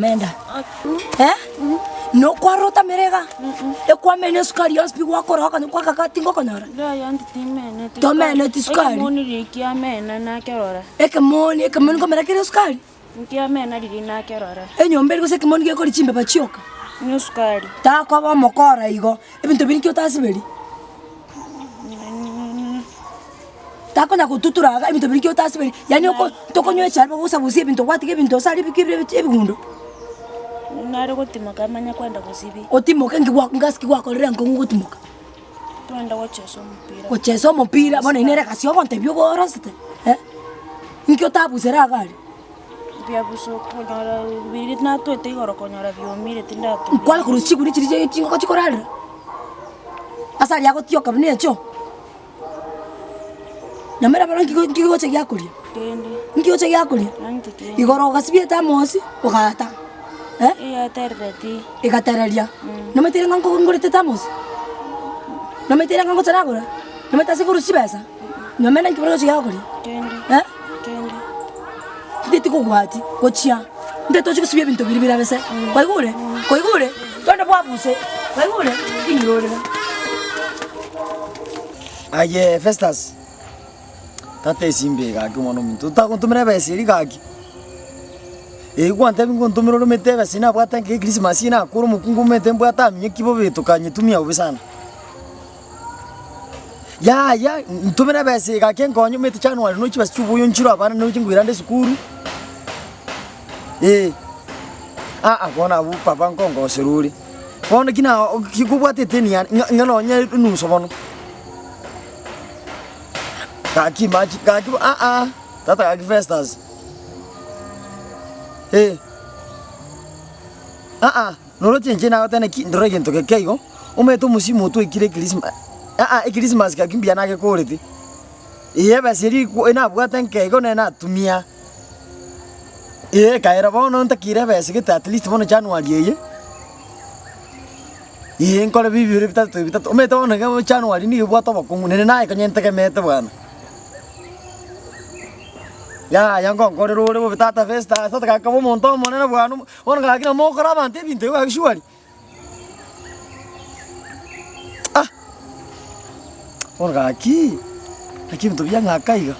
omenda? Eh? Nokwarora otamere iga? Ekwamena esukari yonsi pi gwakora okonya kwakaka tingokonyora? Tomeneti sukari? Ekemoni riria kiamena nakerora. Ekemoni, ekemoni nkomera kere esukari? Nkiamena riria nakerora. Enyomba eri gose ekemoni gekori chimbeba chioka? Nesukari. Takoba omokora igo, ebinto biria nki otasiberi? Takonya gotutura iga ebinto biria nki otasiberi? Yaani oko tokonywa echae bagosabusia ebinto gwatiga ebinto ase aria bikire ebigundo. Nare gotimoka manye kwenda gosibia. Otimoke nki gwa ngasi ki gwakorire enkong'u gotimoka? Twende gochesa omopira. Gochesa omopira, bono ere egasi ogontebia ogorosete eh? Inki otabusere iga aria? Mbiabusa okonyora biria natwete igoro konyora biomire tindatumia. Nkware korusia chiguni chiria chia chingoko chikorarera? Ase aria agotioka buna echoo? Nyamera bono nki nki gocha giakoria? Kende. Nki gocha giakoria? Nanki kende. Igoro ogasibia etamosi, ogaata eh? Eyaterereti. Egatereria. Nomanyete ere ng'a nko ngorete etamosi? Nomanyete ere ng'a ngocha nagora? Nomanyete ase nkorusia chibesa? Nyomera nki bono gocha giakoria? Kende. Eh? Kende. Nteti kogwati, gochia, ntete tochi gosibia ebinto biria birabe se. Kwaigure? Kwaigure? Twende bwabuse. Kwaigure? Ting'irorera. Aye Festus, tata esimba eye gaki omwana ominto, otagontomera ebesa eria gaki? Eyi gwantebia ngontomere oromete ebesa eye nabwate enke ekrisimasi eye nakore omokungu omanyete mbwate aminyoki bobe tokanyetumia bobe sana. Yaya ntomere ebesa eye gaki enkonye omanyete January nochi chibesa chia oboyo nchire abana nochi nkoirande esukuru, eh, aa bono abwo papa nkongosera ore. Bono ki na ki kobwate eteni yane ng'a ng'a nonye enusu bono. Gaki imagine gaki aa tata gaki Festus, eh, aa noroche inche nagoteba naki ndore egento geke igo, omanyete omosimu otwekire ekrisma aa ekrismasi gaki mbuya nagekorete, eh ebesa eria iko nabwate nke igo nere natumia. Ee, ekaera bono ntakeire ebesa gete at least bono January eye, ee nkore bibere bitato bitato, omanyete bono iga January nigo ebwate obokong'u nere naye konya ntegemeete bwana. Yaya ngonkorera ore bobe tata Festus, tata gakaba omonto omonene bwana, bono gaki nabo mogokora abanto ebinto ebi gaki surely. Ah! Bono gaki, naki ebinto biang'aka iga,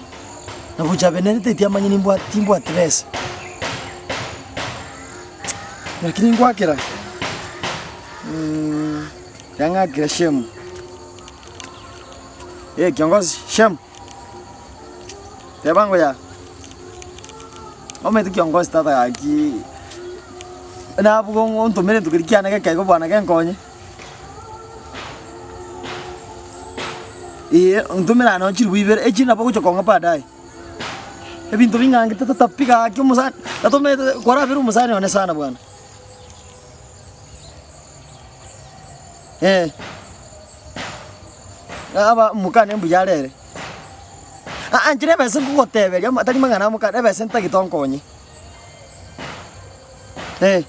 na gocha benerete tiamanya nimbwate timbwati besa. Naki ningwakera yang'akire shame. Eh kiongozi, shame, tebango yaa. Omanyete kiongozi tata gaki, nabwo ontomere egento keria kiane geke igo bwana genkonye. Eeh ontomere aye nonye chiribu ibere, echi nabo ogocha kong'a baadaye. Ebinto bing'angete tata pi gaki omosani, tata omanyete kwarabire omosani one sana bwana. Eh, aba mokane mbuya are ere. Aa inche nebesa nkogoteberia ama tari mang'ana amo kare ebesa ntagete onkonye. Eh,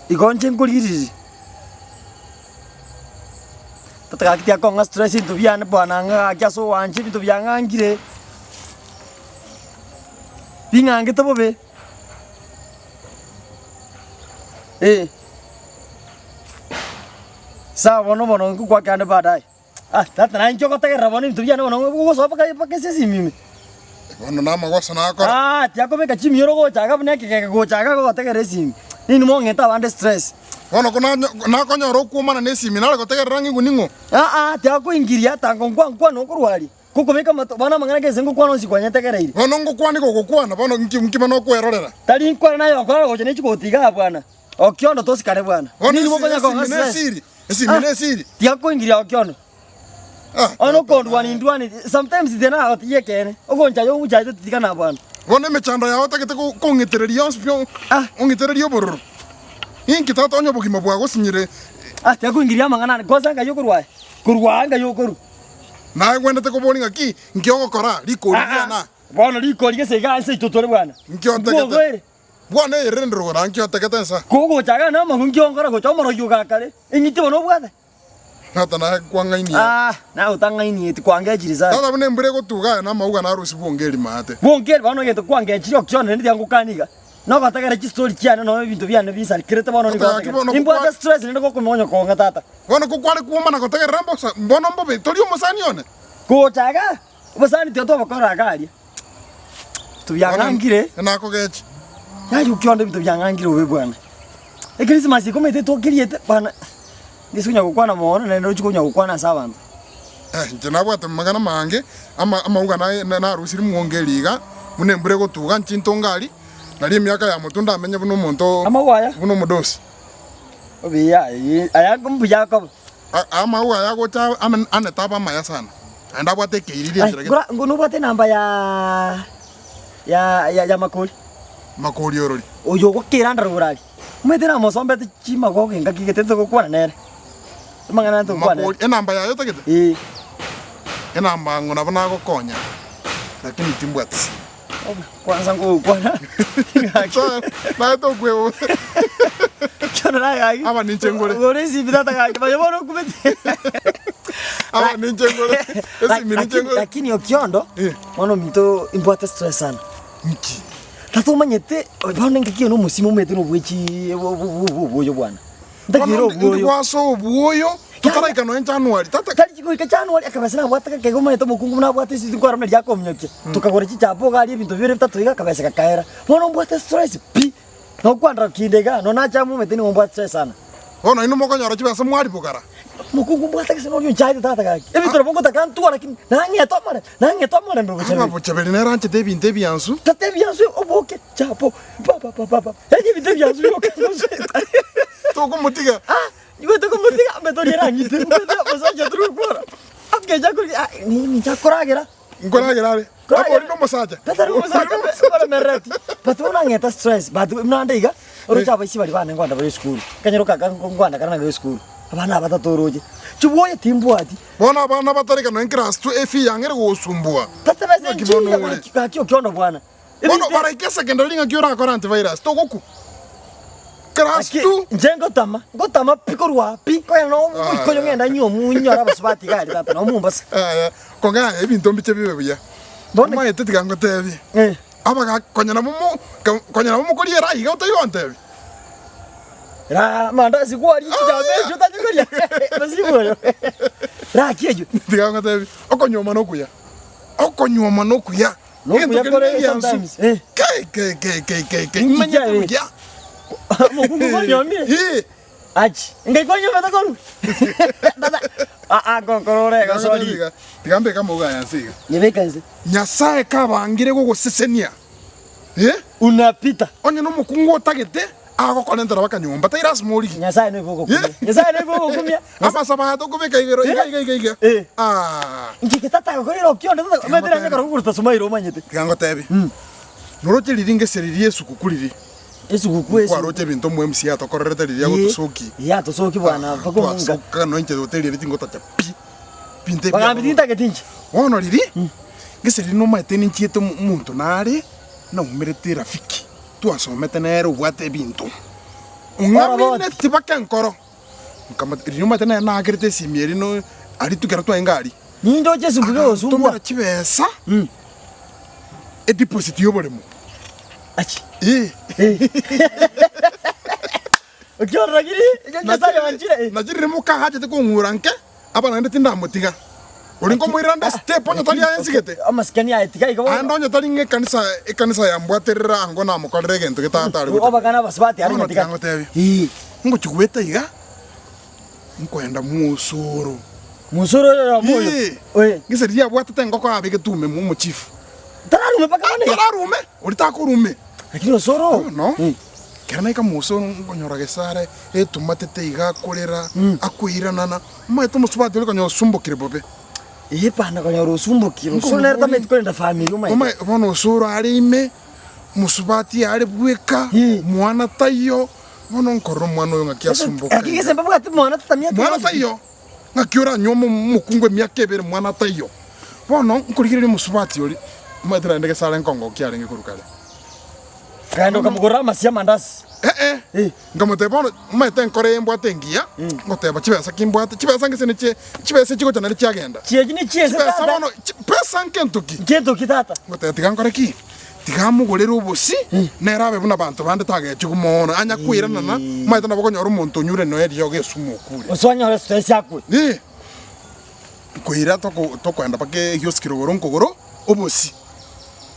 igo inche nkorigereria, tata gaki tiakong'a stress ebinto biane bwana ng'a gaki ase owancha ebinto biang'angire, bing'angete bobe, eh. Sawa bono bono nkokwake ande baadaye. Ah, tata naye inche ogotegerera bono ebinto biane bono ogosoa mpaka mpaka ase esimi ime. Bono namagoso nakora. Ah, tiakobeka chimioro gocha iga buna ekegege gocha iga gogotegerera esimi. Ninwe mong'ete abande stress. Bono ko nanyo- nakonyora okwomana na esimi nare gotegerera ng'igwe ning'o? Ah ah, tiakoingiria tango nkwa nkwana okorwaria. Gokobeka amato bono amang'ana gese ngokwana onsi kwanyetegereire. Bono ngokwana igo ogokwana, bono nki nki bono okwerorera? Tari nkwana naye okorara gocha ne chigoti igaa bwana. Okiondo tosikare bwana. Bono Ninwe esi- mokonya esimi kong'a stress. nesiri, esimi Ah. nesiri. Tiakoingiria okiondo. Ah, Ono tata okondwani naye. ndwani sometimes tena agotiga ekeene. Ogoncha ogochaete tiga na bwana. Bono emechando yao otagete ko- kong'itereria yonsi pi o- Ah. ong'itererie obororo. Inki tata onye obogima bwagosinyire Ah, tiakoingiria amang'ana ane. Kwanza ngai okorwa aye. Korwa aa ngai okorwa. Naye gwenerete koboria ng'a ki nki ogokora rikori Ah, ah. riane aa? Bono rikori gese iga ase intwe tore bwana. Nki otagete? Mbwogoere. Bwana eyerende rogoro nki otagete nsa? Kogocha iga namang'u nki onkora gocha omorogi ogakare. Eng'iti bono obwate. Tata naye kwang'ainie. Ah, naye otang'ainieti kwangechire sana. Tata buna embura egotuga aya namauga narusie bwonge erima ate. Bwonge bono egento kwangechire okione rende tiga ngokanie iga. Nogotegera chistori chiane nonya ebinto biane binsarikerete bono nigo Tata, gaki gotegera. bono Nimbwate gokwa- stress naende gokomonya kong'a tata. Bono ko kware kwomana gotegerera mbosa, bono mbobe, tori omosani one? Gocha igaa, obosani tiga twabokorera iga aria. Ebinto biang'angire. Nakogechi. Yaya okionde ebinto biang'angire bobe bwana. Ekrisimasi ekomete twakeriete bana, gese konya gokwana mono naende rochi konya gokwana ase abanto. Eh, inche nabwate amang'ana amange, ama amauga naye na- narusirie mwongo eria iga, buna embura egotuga nchintonga aria, nario emiaka ya motwe ndamenye buna omonto Amauga aya? buna omodosi. Obuya eye aya mbuya akoba. A- Amauga aya agocha ame ane taba amaya sana, naende abwate ekeiriri Ai, enchera gete. ngora ngo nobwate enamba ya ya ya ya makori. Makori orori. Oyo ogokera ndare aria. Omanyete namosombete chimagogo engaki gete ntogokwana nere. Amang'ana aya ntogokwana nere. Makori, enamba yaye otagete? Ee. Enamba ng'o nabo nagokonya, lakini timbwati simu. Kwanza ngogokwana. Naye tokweba. Kiono naye gaki. Aba ninche ngore. Ngore esimi tata gaki baye bono okumete. Aba ninche ngore. Esimi ninche Lakini ngore. lakini Okiondo Eh. mwana ominto imbwate stress sana. Nki? Tata omanyete bono engaki eye nomosimo omanyete nobwechi oboyo bwana. Ntakeire Bono ndi obwoyo. gwase obwoyo totaraika nonya January tata. Tari goika January akabesa nabwate gakeigo omanyete omokungu buna abwate esisi nkwara buna riakominyokia. Tokagora chichapo iga aria ebinto bibere bitato iga akabesa gakaera. Bono mbwate stress pi. Nokwandora kinde igaa nonya nacha amo omanyete nigo mbwate stress sana. Bono inwe mokonyora chibesa mwaribogara. Mokungu mbwate gese noria onchaete tata gaki. Ebinto nabo ngotaka ntware lakini nang'ete omorembe, nang'ete omorembe bochaberi. Aba bochaberi nere anchete ebinto ebiansu. Tata ebiansu oboke chapo babababa yaani ebinto ebiansu bioka Tokomotiga. Ah, nigo tokomotiga omanyete oria erang'ite omanyete omosacha tari gokora. Akecha koria ah ninche akoragera. Nkoragera are. Aba ori nomosacha. Tata ri omosacha oremerereti. But bono nang'ete stress but buna ande iga, oroche abaisia baria bane nkoenda bare esukuru, ekanyora okaka nkwana kare nabo esukuru, abana aba tata oroche, chibwoye timbwati. Bono abana batareka nonya class two efee yang'e ere gogosumbua. Tata besa Ng'aki bono enchiya ore. gaki gaki okiondo bwana. Bono baraike secondary ng'aki orakore antivirus togokwa. Class Gaki two. inche ngotama, ngotama pi korwa pi, konya no omoikoyo ng'enda nywe nyore abasubati iga aria tata no Mombasa. Yaya, kong'aa ebinto mbiche bibe buya. Bono Omanyete tiga ngotebie. eh. Abaga konya nabo mo ka- konya nabo mokoria era iga otari gontebia. Ra mandazi kwaria chichamba echio otanye koria masimu oyo. Raki eyio. Tiga ngotebie, okonyuoma nokuya. Okonyuoma nokuya. Nokuya Egento keria kore negiansu. sometimes, eh. Kei kei kei kei kei kei. Inki Manyete kiaye? buya. Omokungu kwanyuomire? Eh. Achi, ngai kwanyuomete korwa? Tata, ah ah nkokorora iga sorry. Tiga tiga mbeke amauga aya nse iga. Nyebeka nse. Nyasae kabangire gogosesenia, eh? Unapita. Onye nomokungu otagete, agokorentera baka nyomba, tai lasima origie. Nyasae noibe ogokumia. Eh? Nyasae noibe ogokumia. Amasabo aya tokobeka igoro iga iga iga iga. Eh. Ah. Inki eke tata agokorera okionde tata, omanyete Tiga nanye kora kogoruta smile omanyete. Tiga ngotebie. Noroche riria ngese riria esukuku riria. Esuguku esuguku. Kwaroche ebinto omo MC atokorerete riria agotosoki. Ee, atosoki bwana mpaka omonga. Twasoka nonya inche hoteli eria tingotacha pi. Binto ebi Bagambi tintageti inche. Bono riria, gese riria nomaete ninchiete omonto nare naumerete erafiki, twasomete nere obwate ebinto. Ong'amineti baka enkoro, nkamotebia riria omanyete nere naakerete esimi eria no aria ekero twarenge aria. Nindoche esuguku egosumbua. Agantomera chibesa, edeposit ya oboremo. Achi. Eh. Okiorora kiri, Nyasaye wanchire. Nachirire mokahachete kong'ura nke, aba naende tindamotiga. Ori nkomoirera nde step onye tari aye nsigete. Amasikani aye tiga iga bono. Aende onye tari ng'a ekanisa ekanisa yambwaterera ango namokorera egento getatari gocha. Obakana abasubati are Bono nyatiga. tiga ngotebie. Ee. Ngochi goeta iga, nkoenda mwosoro. Mwosoro oyo oyomo oyo. Ee. Oye. Gese riria abwatete engoko abegete ume mwa omochifu. Tararume mpaka bono iga. Tararume, oria takorume. Lakini osoro. Bono, Eh. ekero naika mosoro nkonyora gesare etumatete iga akorera, akoiranana, omanyete omosubati oria konya osumbokire bobe. Ee bana konyora osumbokire, osoro nere tamanyeti korenda family omanyete. Omae bono osoro are ime, mosubati are bweka, Eh. mwana taiyo, bono nkorora omwana oyo ng'aki asumboka Lakini iga. gese mbabwate mwana tatamieti Mwana taiyo, ng'aki oranyuome omokungu emiaka ebere mwana taiyo. Bono nkorigereria omosubati oria, omanyete naende gesare nkongo ki arenge korwa kare. Kaenda okamogorera amasie amandasi. Eh-eh, Eh. nkamotebia bono omanyete enkoro eye mbwate engiya, ngoteba chibesa ki mbwate, chibesa ngese nechi chibesa echigocha naende chiagenda. Chiachi ne chiese Chibesa tata. bono chi pesa nkento ki? Nkento ki tata? Ngoteba tiga nkore ki? Tiga amogorere obosie, nere abe buna abanto bande tagechigwa mono. Anya koiranana, omanyete nabo okonyora omonto onyure noe eriogo esumu okure. Gose onyore stress akwe. Ee, nkoira toko tokoenda mpaka egiosi rogoro nkogoro obosie.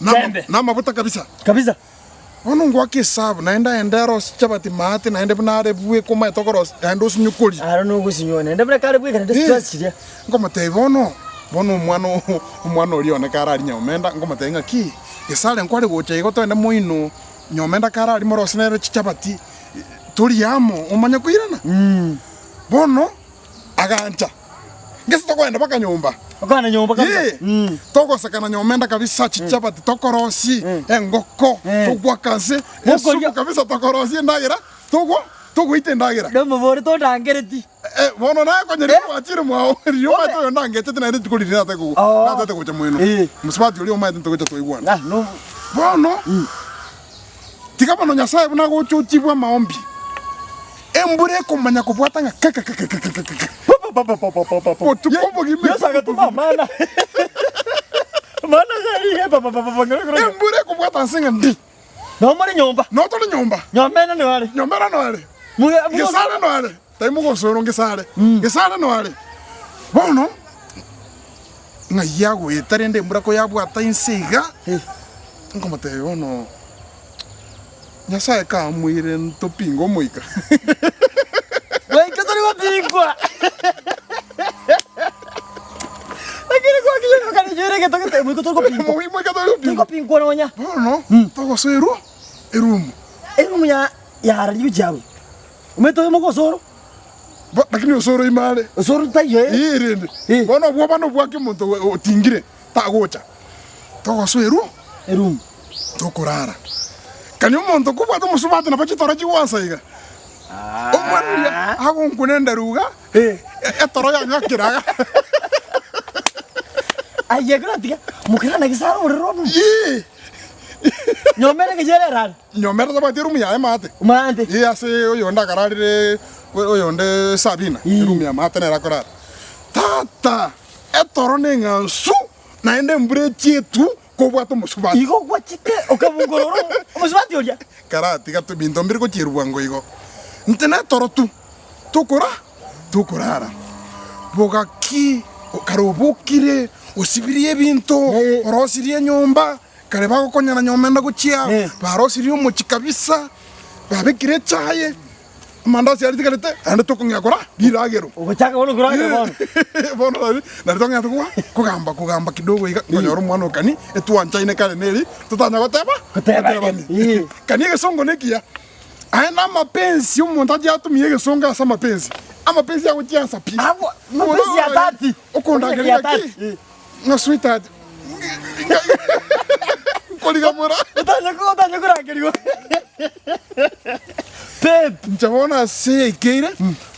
Nama Chembe. namabuta kabisa. Kabisa. Bono ngoaka esabu naende aende arosie chapati maate naende buna are bweka omanyete okorosia naende osinye koria. Aro nogosinywa naende buna kare bweka naende stress chiria. Nkomotebia bono, bono omwana oo omwana oria one kare aria nyomenda, nkomotebia ng'aki, gesare nkware gocha igo togende moino, nyomenda kare aria morosie nere chichabati, torie amo omanye koirana. Bono agancha, ngese tokogenda mpaka nyomba. Okogenda nyomba kabisa. Ee, togosakana nyomenda kabisa, chichabati tokorosie, engoko, togwaka nse, esupu kabisa tokorosia endagera, togwa togoita endagera. Nomobori tondangereti. Eh, bono naye konya riria gwachire mwao, riria omanyete oyo ndangechete naende rituko riria natake go- Oo. natete gocha moino. Eh. Mosubati oria omanyete ntogocha twaigwana. Ah, no. Bono, tiga bono Nyasaye buna agocha ochibwe amaombi, embura ekomanya kobwata ng'a kekekekekekeke. Botuko obogima Yesu agatuma amana. Amana gari pa pa pa pa pa. Embura ekobwata nse ng'a ndi. Nomore nyomba. Notore nyomba. Nyomba ene noare. Nyomba ere noare. Muge- muge- Gesare noare. Tai mogosoro ngesare. Gesare noare. Bono ng'ai agoeta rende embura koyabwata inse iga, nkomotebia bono Nyasae kamoire ntopinge omoika. Goika tori gopingwa. Lakini gwakire gokanyenyera egento gete moika tori gopingwa. Moika tori Tori gopingwa. gopingwa nonya. Bono togosoa eru erumu. Erumu ya yarariwe chiabo. Omanyete oyomo gosoro. Bo lakini osoro ime are. Osoro taiyo ere. Ee rende. Eh. Bono obwoba nobwake omonto otingire tagocha. Togosoa eru Erumu. Tokorara. Kanya omonto kobwate omosubati nabo chitoro chigwansa iga. Omwana oria agonkuna endaru iga, etoro yang'akera iga. Aye ekero atiga, mokerana gese are oborere obo. Ee. Nyomba ere gechera erare. Nyomba ere tabwati erumu yaye maate. Maate. Ee ase oyonde akararire oyonde Sabina, erumu ya maate nere akorara. Tata, etoro neng'ansu naende embura echietwe Kobwata omosubati. Igo gwachete okabungorora omosubati oria. Karatiga ebinto mbire gochierwa bwango igo. Inche netoro tu tokora tokorara. Bogaki kare obokire, osibirie ebinto, orosirie enyomba, kare bagokonyana nyomenda gochia, barosirie omochie kabisa, babekire echaye. Amandasi aria tigarete, naende tokong'ea kora riragero. Ogochaka bono koragera bono. Bono nari nari tokong'ea tokwa kogamba kogamba kidogo iga, nkonyora omwana o kani, etwanchaine kare neri, totanya goteba Goteba, gotebani. eh. Kani egesongo nekiya, aye na amapensi omonto ache atumie egesongo ase amapensi, amapensi agochia asa pi. Agwo, mapensi ya tati. Okondangeria Ya tati, ng'aki, eh. ng'a sweetheart, nkorigamora. Otanya otanya korangerigwa. Babe. Inche bono ase yaikeire,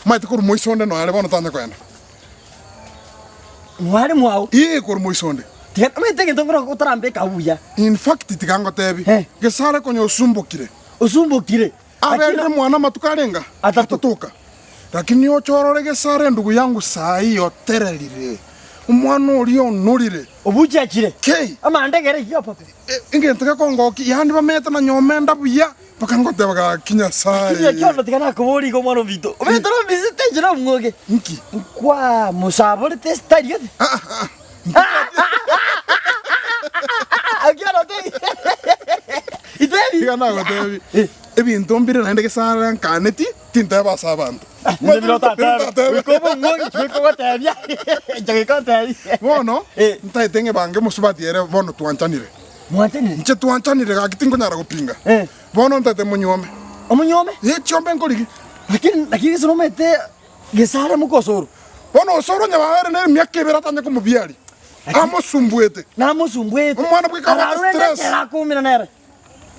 omanyete korwa moiso onde noare bono tanya koenda. Mware mwao. Ee, korwa moiso onde. Tiga omanyete egento nkoro otarambeka buya. In fact tiga ngotebi, Eh. Gesare konya osumbokire. Osumbokire. Aberire mwana amatuko arenga? Atato. Atatoka. Lakini oche orore Gesare endugu yangu saii otererire. Omwana oria onorire. Obuchachire. Kei. Amandegere iga papa. Egento gekongokia, yaani bamenyete na nyomenda buya, mpaka ngoteba gaki Nyasaye. Lakini ekiondo tiga nakoboria iga omwana ominto. Omanyete nombisete inche nomwoge. Nki? Nkwa mosaborete esitari gete. Ekiondo tei. Itebi. Tiga nagotebi, ebinto mbire naende gesare nkaneti, tinteba ase abanto. Bono, ntaete ng'ebange mosubati ere bono twanchanire. Inche twanchanire gaki tinkonyara gopinga. Bono ntaete monyuome. Ee, chiombe nkorigi. Bono osoro onye babere nere emiaka ebere atanye komobiaria, amosumbuete. Omwana bweka abwate stress.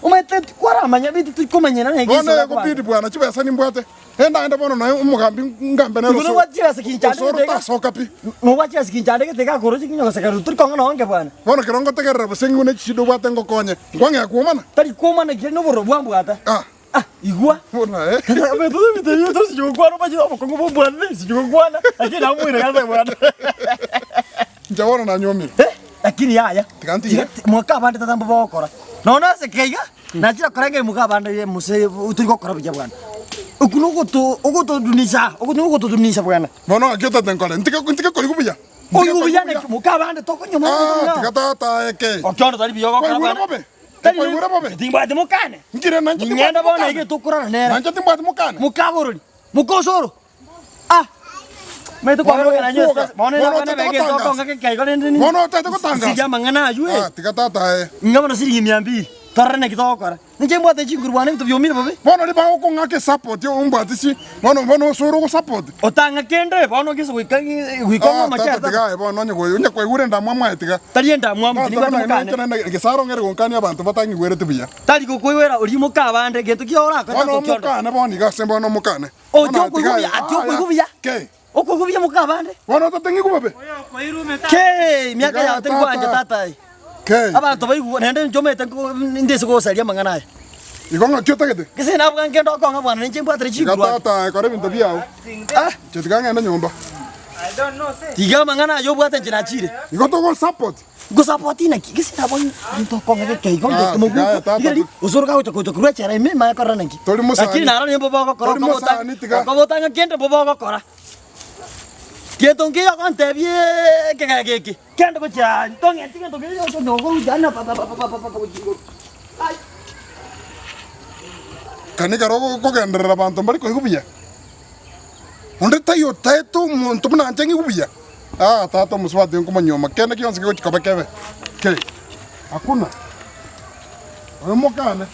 Omanyete tikwaramanya binto tikomanyera na Bono egeso egobidi bwana chibesa nimbwate, enda ende bono noe omogambi ngambe nere Igo osoro nobwate chibesa kinchande osoro gete iga. tasoka pi. Nobwate chibesa kinchande gete iga akoroche kinyogoseka ruru tori kong'ana onge bwana. Bono kero ngotegerera bosa ng'igwe ne chishida obwate ngokonye, nkwang'ea kwomana? Tari kwomana ekiagera nobororo bwambwata. Ah. Ah, igwa. Bono aye. Omanyete ebinto ebio tosichi gokwana omanyete obokong'u bwa obwana tosichi gokwana, lakini namoire gose bwana. Inche bono nanyuomire. Eh, lakini yaya. Tiga ntiire. Tiga mwaka abande tata mbabogokora. Nonya ase keiga, nachire korengera moka abande mose tori gokora buya bwana. Okwo nogoto ogotodunisha, okwo nogotodunisha bwana. Bono ng'aki otete nkore? Ntige ntige koigwa buya? Ntige Oigwe buya koigwa naki moka abande tokonywa Ah, tiga tata eke. Okiondo tari buya ogokora Kwaigure bwana. bobe? Tari Kwaigure bobe? Timbwati mokane. Nkire nanche timbwati Ning'ende bono mokane. iga tokorara nere. Nanche timbwati mokane. Mokaborori, mokosoro. Ah! Maete Bono kwarora nanyo okwoga. esase. Bono Bono nakwana otete bege gotangasa. tokonga gekeigo rende ni. Bono otete gotangasa. Siria amang'ana aywo eh. Ah, tiga tata aye. Ing'a bono siringi mia mbili. Torore naki togokora. Ninche mbwate chinguru bwana ebinto biomire bobe. Bono riria bagokong'aka esupport ombwate chi bono bono osore ogosupport. Otang'a kende bono gese goika goika Ah, ng'o tata amachete. tiga aye bono onye onye kwaigure endamwamu aye tiga. Tari endamwamu tindi mbwate mokane. Gesaro ng'ere gonkania abanto batang'igwereti buya. Tari gokoigwera oria mokabande gento ki orakore Bono tokiondo. omokane bono iga ase bono omokane. Oti okoigwa buya, ati okoigwa buya. Kei. Okoigwa buya mokabande. Bono otateng'igwa bobe. Kei, miaka Tiga yao teri gwancha tata. tata aye. Kei. Abanto baigwa naende inche omanyete nko ndise gosaria amang'ana aya. Igo ng'aki otagete? Gese nabwo ngende okong'a bwana ninche mbwatire Tiga chinguru ake. tata aye kora ebinto biao. Ah, Inche tiga ng'ende nyomba. tiga amang'ana aya obwate inche nachire. Igo togosupport. Ngosapoti naki? Gese nabo into okong'a gekeigo Ah, ngeke moguko. tiga tata. Igeri osoro kagocha gocha korwa echela ime manye korora naki. Tori mosani. Lakini naro nimbo bogokora Tori okobota mosani, tiga. okobota ng'a kende mbo bogokora. Gento nkiya ogontebia ekegega eke kende gochia ntong'enti gento keria gocha gocha pa pa pa pa pa pa gochia igoro. Ai. Kani ekero okogenderera abanto mbari koigwa buya, onde taiyo otaete omonto buna inche ng'igwe buya, ah tata omosubati nkomonyuoma kende gionsi kegochia koba kebe kei, hakuna, oyo mokane.